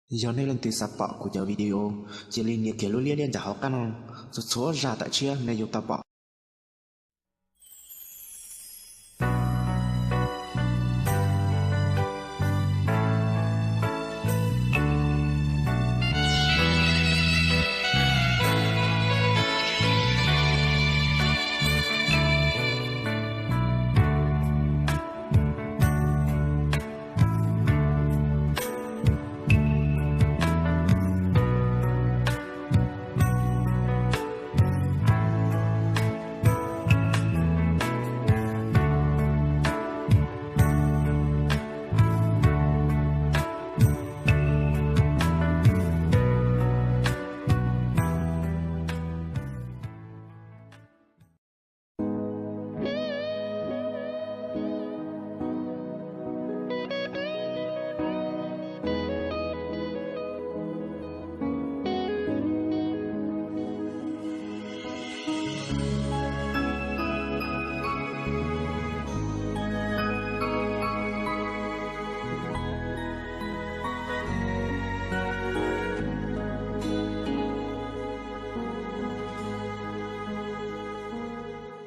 Yog nej leej twg xav pom kuv cov video, cia li nias kiag lub liab liab ncaj hauv qab no, txhua txhua zaj tawm tshiab nej yuav tau pom.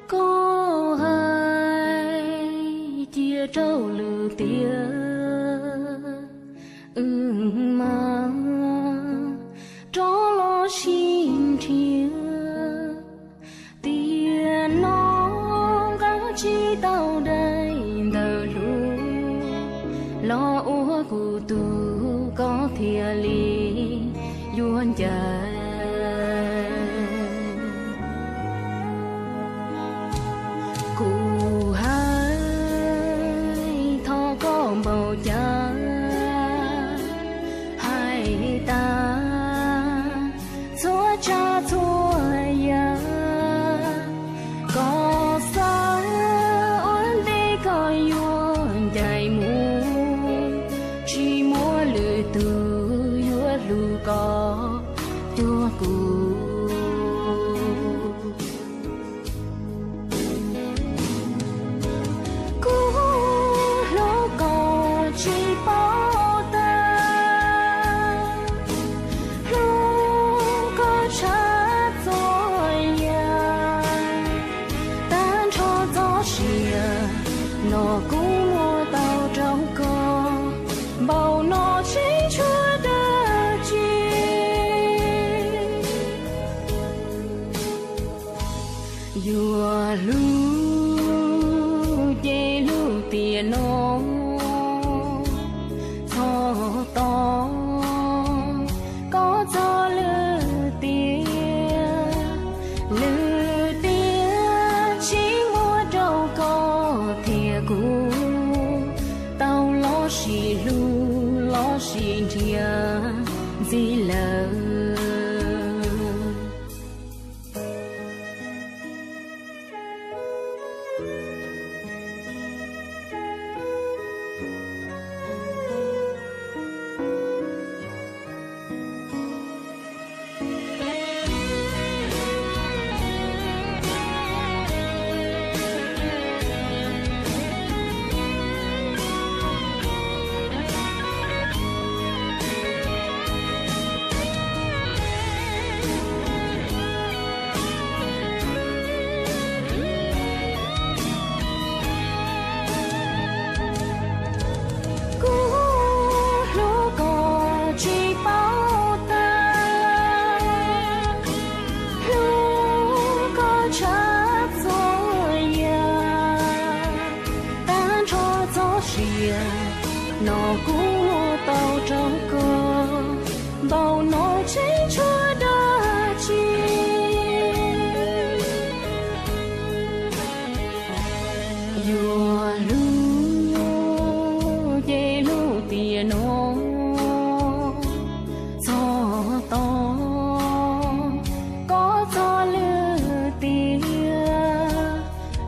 Koj hais cia rau lwm tiam, wb mam rov los sib nrhiav. Tiam no nqa tsis tau daim ntawv hlub los ua kuv tug, koj thiaj li yuav ncaim. Kuv hais thov koj npaum cas hais tas txhua tsav txhua yam, koj xav ua ntej koj yuav ncaim mus, tsis muaj lwm tus yuav hlub koj cuag kuv. Kuv hlub koj tsis paub tag, hlub koj tshaj txhua yam, tag nrho txoj sia no kuv muab tau rau koj, npaum no tseem tshuav dab tsi. Yuav hlub ces hlub tiam no, txhob tos koj txog lwm tiam. Lwm tiam tsis muaj rau koj thiab kuv tau los sib hlub los sib nrhiav ntxiv lawm. Kuv hlub koj tsis paub tag, hlub koj tshaj txhua yam, tag nrho txoj sia no kuv muab tau rau koj, npaum no tseem tshuav dab tsi. Yuav hlub ces hlub tiam no, txhob tos koj txog lwm tiam.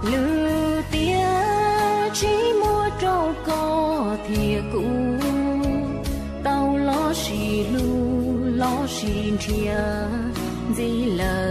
Lwm tiam tsis muaj rau koj thiab kuv tau los sib hlub los sib nrhiav ntxiv lawm.